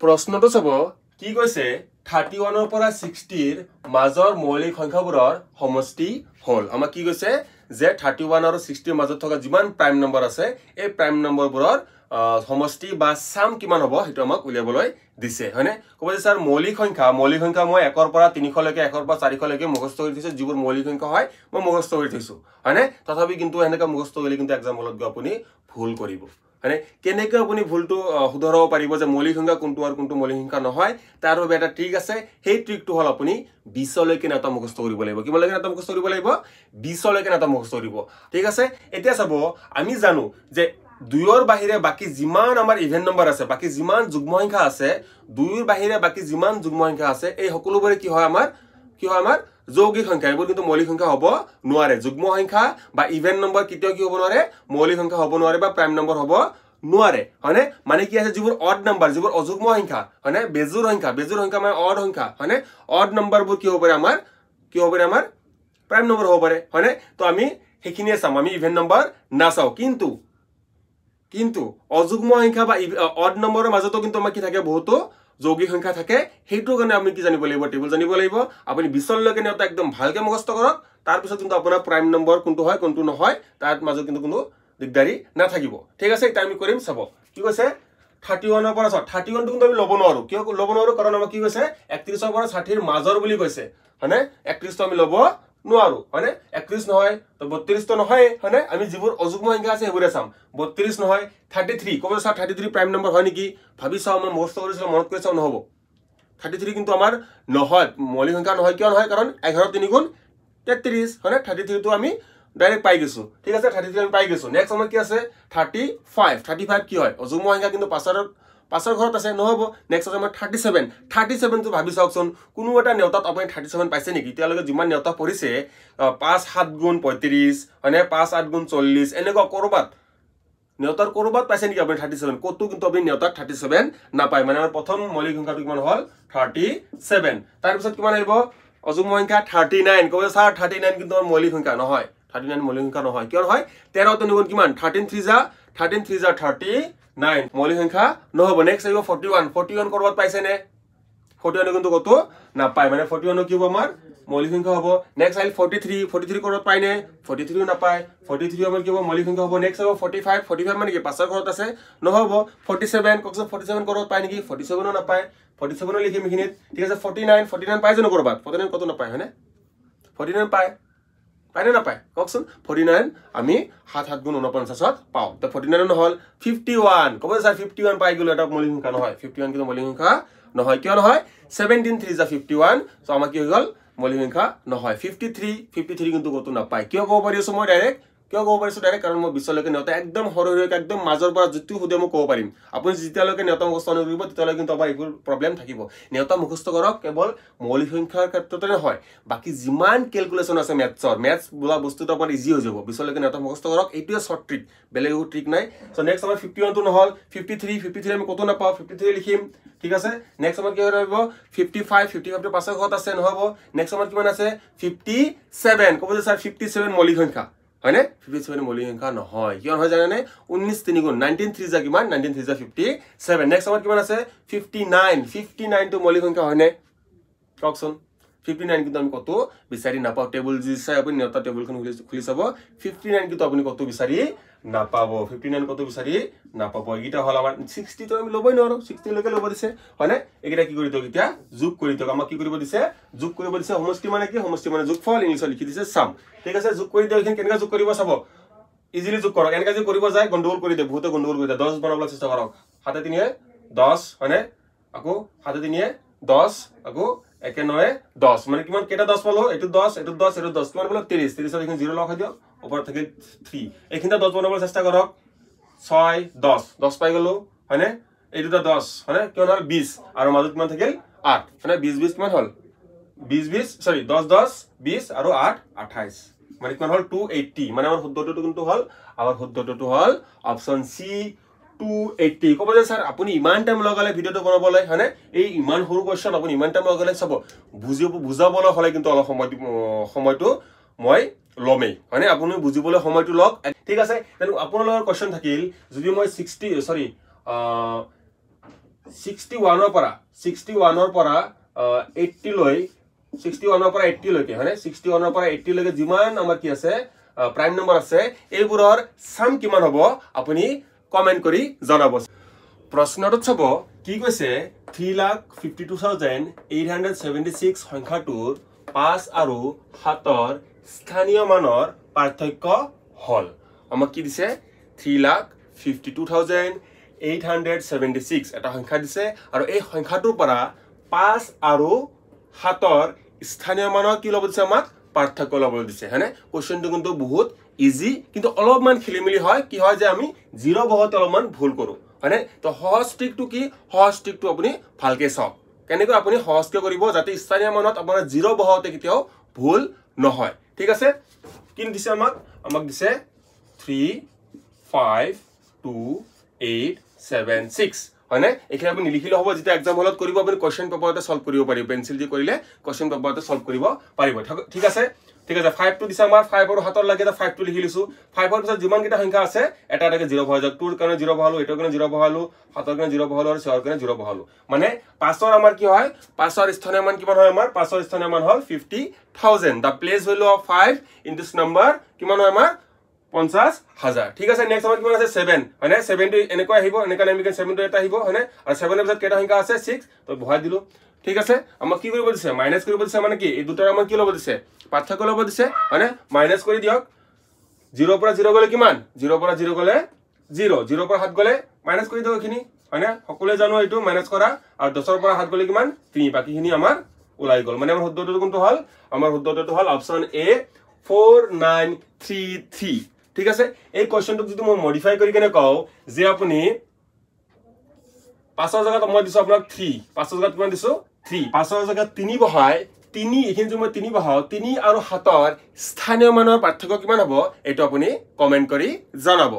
প্ৰশ্নটো চাব কি কৈছে, 31ৰ পৰা 60ৰ মাজৰ মৌলিক সংখ্যাবোৰৰ সমষ্টি হ'ল। আমাক কি কৈছে যে 31 আৰু 60ৰ মাজত থকা যিমান প্ৰাইম নম্বৰ আছে এই প্ৰাইম নম্বৰবোৰৰ সমষ্টি বা চাম কিমান হ'ব সেইটো আমাক উলিয়াবলৈ দিছে, হয়নে? ক'ব যে ছাৰ মৌলিক সংখ্যা মই 1ৰ পৰা 300লৈকে, 1ৰ পৰা 400লৈকে মুখস্থ কৰি থৈছোঁ, যিবোৰ মৌলিক সংখ্যা হয় মই মুখস্থ কৰি থৈছোঁ, হয়নে? তথাপি কিন্তু এনেকৈ মুখস্থ কৰিলে কিন্তু এক্সাম্পলত গৈ আপুনি ভুল কৰিব, হয়নে? কেনেকৈ আপুনি ভুলটো শুধৰাব পাৰিব যে মৌলিক সংখ্যা কোনটো আৰু কোনটো মৌলিক সংখ্যা নহয়, তাৰ বাবে এটা ট্ৰিক আছে। সেই ট্ৰিকটো হ'ল আপুনি 20লৈকে নেতা মুখস্থ কৰিব লাগিব। কিমানলৈকে নেতা মুখস্থ কৰিব লাগিব? 20লৈকে নেতা মুখস্থ কৰিব, ঠিক আছে? এতিয়া চাব, আমি জানো যে 2ৰ বাহিৰে বাকী যিমান আমাৰ ইভেন নম্বৰ আছে, বাকী যিমান যুগ্ম সংখ্যা আছে, 2ৰ বাহিৰে বাকী যিমান যুগ্ম সংখ্যা আছে এই সকলোবোৰে কি হয় আমাৰ, কি হয় আমাৰ যৌগিক সংখ্যা। এইবোৰ কিন্তু মৌলিক সংখ্যা হ'ব নোৱাৰে। যুগ্ম সংখ্যা বা ইভেন নম্বৰ কেতিয়াও কি হ'ব নোৱাৰে, মৌলিক সংখ্যা হ'ব নোৱাৰে বা প্ৰাইম নম্বৰ হ'ব নোৱাৰে, হয়নে? মানে কি আছে, যিবোৰ অড নম্বৰ, যিবোৰ অযুগ্ম সংখ্যা, হয়নে, বেজোৰ সংখ্যা, বেজোৰ সংখ্যা মানে অড সংখ্যা, হয়নে? অড নম্বৰবোৰ কি হ'ব পাৰে আমাৰ, কি হ'ব পাৰে আমাৰ প্ৰাইম নম্বৰ হ'ব পাৰে, হয়নে? তো আমি সেইখিনিয়ে চাম, আমি ইভেন নম্বৰ নাচাওঁ। কিন্তু কিন্তু অযুগ্ম সংখ্যা বা অড নম্বৰৰ মাজতো কিন্তু আমাৰ কি থাকে, বহুতো যৌগিক সংখ্যা থাকে। সেইটোৰ কাৰণে আমি কি জানিব লাগিব, টেবুল জানিব লাগিব। আপুনি 20লৈকে নেওতা একদম ভালকে মুখস্থ কৰক, তাৰপিছত কিন্তু আপোনাৰ প্ৰাইম নম্বৰ কোনটো হয় কোনটো নহয় তাৰ মাজত কিন্তু কোনো দিগদাৰী নাথাকিব, ঠিক আছে? এতিয়া আমি কৰিম, চাব কি কৈছে, 31ৰ পৰা চাওক, 31টো কিন্তু আমি ল'ব নোৱাৰোঁ। কিয় ল'ব নোৱাৰোঁ? কাৰণ আমাক কি কৈছে, 31ৰ পৰা 60ৰ মাজৰ বুলি কৈছে, হয়নে? 31টো আমি ল'ব নোৱাৰো, হয়নে? 31 নহয় তো 32টো নহয়, হয়নে? আমি যিবোৰ অযুগ্ম সংখ্যা আছে সেইবোৰে চাম। 32 নহয়, 33। ক'ব ছাৰ 33 প্ৰাইম নম্বৰ হয় নেকি? ভাবি চাওঁ, মই মুখস্থ কৰিছিলোঁ, মনত কৰি চাওঁ, নহ'ব। 33 কিন্তু আমাৰ নহয়, মৌলিক সংখ্যা নহয়। কিয় নহয়? কাৰণ 11 3 গুণ 33, হয়নে? 33টো আমি ডাইৰেক্ট পাই গৈছোঁ, ঠিক আছে? 33 আমি পাই গৈছোঁ। নেক্সট আমাৰ কি আছে, 35। 35 কি হয়? অযুগ্ম সংখ্যা, কিন্তু পাঁচৰ ঘৰত আছে, নহ'ব। নেক্সট আছে আমাৰ 37। 37টো ভাবি চাওকচোন, কোনো এটা নেওতাত আপুনি 37 পাইছে নেকি? এতিয়ালৈকে যিমান নেওতা পঢ়িছে, 5 7 গুণ 35, হয়নে? 5 8 গুণ 40, এনেকুৱা ক'ৰবাত নেওতাৰ ক'ৰবাত পাইছে নেকি আপুনি 37? ক'তো কিন্তু আপুনি নেওতাত 37 নাপায়। মানে আমাৰ প্ৰথম মৌলিক সংখ্যাটো কিমান হ'ল, 37। তাৰপিছত কিমান আহিব অযুগ্ম সংখ্যা, 39। ক'ব ছাৰ 39 কিন্তু আমাৰ মৌলিক সংখ্যা নহয়। 39 মৌলিক সংখ্যা নহয়। কিয় নহয়? 13 3 গুণ কিমান, 13 3 জা, 13 3 জা 39, মৌলিক সংখ্যা নহ'ব। নেক্সট আহিব 41। 41 ক'ৰবাত পাইছেনে? 41 কিন্তু ক'তো নাপায়, মানে 41 কি হ'ব আমাৰ মৌলিক সংখ্যা হ'ব। নেক্সট আহিল 43। 43 ক'ৰবাত পায়নে? 43ও নাপায়। 43 আমাৰ কি হ'ব, মৌলিক সংখ্যা হ'ব। নেক্সট আহিব 45। 45 মানে কি, পাঁচৰ ঘৰত আছে, নহ'ব। 47 কওকচোন, 47 ক'ৰবাত পায় নেকি? 47ও নাপায়। 47ও লিখিম এইখিনিত, ঠিক আছে? 49। 49 পাই জানো ক'ৰবাত? 49 ক'তো নাপায়, হয়নে? 49 পায়, পায়নে নাপায় কওকচোন? 49 আমি 7 7 গুণ 49ত পাওঁ, তো 49 নহ'ল। 51 ক'ব ছাৰ 51 পাই গ'লো, এটা মৌলিক সংখ্যা নহয়। 51 কিন্তু মৌলিক সংখ্যা নহয়। কিয় নহয়? 17 3 জা 51, চ' আমাৰ কি হৈ গ'ল, মৌলিক সংখ্যা নহয়। 53। 53 কিন্তু ক'তো নাপায়। কিয় ক'ব পাৰি আছোঁ মই ডাইৰেক্ট? কিয় ক'ব পাৰিছোঁ ডাইৰেক্ট? কাৰণ মই 20লৈকে নেওতা একদম সৰু সৰুকৈ একদম মাজৰ পৰা যিটো সোধে মই ক'ব পাৰিম। আপুনি যেতিয়ালৈকে নেওতা মুখস্থ নকৰিব তেতিয়ালৈকে কিন্তু আমাৰ এইবোৰ প্ৰব্লেম থাকিব। নেওতা মুখস্থ কৰক, কেৱল মৌলিক সংখ্যাৰ ক্ষেত্ৰতে নহয়, বাকী যিমান কেলকুলেশ্যন আছে মেথছৰ, মেথছ বোলা বস্তুটো আপোনাৰ ইজি হৈ যাব। 20লৈকে নেওতা মুখস্থ কৰক, এইটোৱে শ্বৰ্ট ট্ৰিক, বেলেগ একো ট্ৰিক নাই। চ' নেক্সট আমাৰ 51টো নহ'ল। 53। 53 আমি ক'তো নাপাওঁ, 53 লিখিম, ঠিক আছে? নেক্সট আমাৰ কি হ'ব, 55। 55টো পাঁচৰ ঘৰত আছে, নহ'ব। নেক্সট আমাৰ কিমান আছে, 57। ক'ব যে ছাৰ 57 মৌলিক সংখ্যা হয়নে? 57 মৌলিক সংখ্যা নহয়। কিয় নহয় জানেনে? 19 3 গুণ 19 3 জা কিমান, 19 3 জা 57। নেক্সট আমাৰ কিমান আছে, 59। 59টো মৌলিক সংখ্যা হয়নে কওকচোন? 59 কিন্তু আমি ক'তো বিচাৰি নাপাওঁ। টেবুল যি চাই আপুনি নেওতা টেবুলখন খুলি চাব, 59 কিন্তু আপুনি ক'তো বিচাৰি নাপাব। 59 ক'তো বিচাৰি নাপাব। এইকেইটা হ'ল আমাৰ 60টো আমি ল'বই নোৱাৰোঁ, 60লৈকে ল'ব দিছে, হয়নে? এইকেইটা কি কৰি দিয়ক, এতিয়া যোগ কৰি দিয়ক। আমাক কি কৰিব দিছে, যোগ কৰিব দিছে। সমষ্টি মানে কি? সমষ্টি মানে যোগফল, ইংলিছত লিখি দিছে চাম, ঠিক আছে? যোগ কৰি দিয়ক। এইখিনি কেনেকৈ যোগ কৰিব চাব, ইজিলি যোগ কৰক। এনেকৈ যদি কৰিব যায় গণ্ডগোল কৰি দিয়ে, বহুতে গণ্ডগোল কৰি দিয়ে। 10 বনাবলৈ চেষ্টা কৰক। 7 3 10, হয়নে? আকৌ 7 3 10, আকৌ 1 9 10, মানে কিমান কেইটা 10 পালো? এইটো 10, এইটো 10, এইটো 10, কিমান পালো? 30। 30ত এইখিনি 0 লগাই দিয়ক, ওপৰত থাকিল 3। এইখিনিতে 10 বনাবলৈ চেষ্টা কৰক। 6 10, 10 পাই গ'লো, হয়নে? এই দুটা 10, হয়নে? কিমান হ'ল? 20, আৰু মাজত কিমান থাকিল? 8, হয়নে? 20 20 কিমান হ'ল? 20 20, চৰি 10 10 20 আৰু 8 28, মানে কিমান হ'ল? 280। মানে আমাৰ শুদ্ধটো কোনটো হ'ল? আমাৰ শুদ্ধটো হ'ল অপশ্যন চি, 280। ক'ব যে ছাৰ আপুনি ইমান টাইম লগালে ভিডিঅ'টো বনাবলৈ, হয়নে? এই ইমান সৰু কুৱেশ্যন আপুনি ইমান টাইম লগালে, চাব বুজাবলৈ হ'লে কিন্তু অলপ সময়টো মই ল'মেই, হয়নে? আপুনি বুজিবলৈ সময়টো লওক, ঠিক আছে? আপোনালোকৰ কুৱেশ্যন থাকিল, যদি মই 61ৰ পৰা 61ৰ পৰা 80 লৈ 61ৰ পৰা 80 লৈকে, হয়নে? 61ৰ পৰা 80 লৈকে যিমান আমাৰ কি আছে প্ৰাইম নম্বৰ আছে, এইবোৰৰ চাম কিমান হ'ব আপুনি কমেণ্ট কৰি জনাব। প্ৰশ্নটোত চাব কি কৈছে, 3,52,876 সংখ্যাটোৰ 5 আৰু 7ৰ স্থানীয় মানৰ পাৰ্থক্য হ'ল। আমাক কি দিছে? 3,52,876 এটা সংখ্যা দিছে আৰু এই সংখ্যাটোৰ পৰা 5 আৰু 7ৰ স্থানীয় মানৰ কি ল'ব দিছে? আমাক পাৰ্থক্য ল'বলৈ দিছে, হয়নে? কুৱেশ্যনটো কিন্তু বহুত ইজি, কিন্তু অলপমান খেলি মেলি হয়। কি হয় যে আমি জিৰ' বহতে অলপমান ভুল কৰোঁ, হয়নে? তো সহজ ট্ৰিকটো কি? সহজ ট্ৰিকটো আপুনি ভালকে চাওক কেনেকৈ আপুনি সহজকৈ কৰিব, যাতে স্থানীয় মানত আপোনাৰ জিৰ' বহাওঁতে কেতিয়াও ভুল নহয়। ঠিক আছে, কি দিছে আমাক? আমাক দিছে 3 5 2 8 7 6, হয়নে? এইখিনি আপুনি নিলিখিলেও হ'ব, যেতিয়া এক্সাম হলত কৰিব আপুনি কুৱেশ্যন পেপাৰতে চল্ভ কৰিব পাৰিব, পেঞ্চিল দি কৰিলে কুৱেশ্যন পেপাৰতে চল্ভ কৰিব পাৰিব। ঠিক আছে, ঠিক আছে। 5টো দিছে আমাৰ, 5 আৰু 7ৰ লাগে, 5টো লিখি লৈছোঁ। 5ৰ পিছত যিমানকেইটা সংখ্যা আছে এটা এটাকে জিৰ' বহাই যাওক। 2ৰ কাৰণে জিৰ' বহালো, 8ৰ কাৰণে জিৰ' বহালো, 7ৰ কাৰণে জিৰ' বহালো আৰু 6ৰ কাৰণে জিৰ' বহালো। মানে 5ৰ আমাৰ কি হয়? 5ৰ স্থানীয় মান কিমান হয়? আমাৰ 5ৰ স্থানীয় মান হ'ল 50,000। The place value of 5 in this number কিমান হয় আমাৰ? 50,000। ঠিক আছে, নেক্সট আমাৰ কিমান আছে? 7, হয়নে? 7টো এনেকুৱা আহিব, এনেকুৱা নামি 7টো এটা আহিব, হয়নে? আৰু 7ৰ পিছত কেইটা সংখ্যা আছে? 6, তো বহাই দিলোঁ। ঠিক আছে, আমাক কি কৰিব দিছে? মাইনাছ কৰিব দিছে। মানে কি এই দুটাৰ আমাক কি ল'ব দিছে? পাৰ্থক্য ল'ব দিছে, হয়নে? মাইনাছ কৰি দিয়ক। 0 পৰা 0 গ'লে কিমান? 0 পৰা 0 গ'লে 0, 0 পৰা 7 গ'লে মাইনাছ কৰি দিয়ক এইখিনি, হয়নে? সকলোৱে জানো এইটো মাইনাছ কৰা। আৰু 10ৰ পৰা 7 গ'লে কিমান? 3। বাকীখিনি আমাৰ ওলাই গ'ল। মানে আমাৰ শুদ্ধটো কোনটো হ'ল? আমাৰ শুদ্ধটো হ'ল অপশ্যন এ 4933। ঠিক আছে, এই কুৱেশ্যনটোক যদি মই মডিফাই কৰি কেনে কওঁ যে আপুনি 5ৰ জেগাত মই দিছোঁ আপোনাক 3, 5ৰ জেগাত কিমান দিছোঁ? 3। 5ৰ জেগাত 3 বহাই 3, এইখিনি যদি মই 3 বহাওঁ, 3 আৰু 7ৰ স্থানীয় মানৰ পাৰ্থক্য কিমান হ'ব এইটো আপুনি কমেণ্ট কৰি জনাব।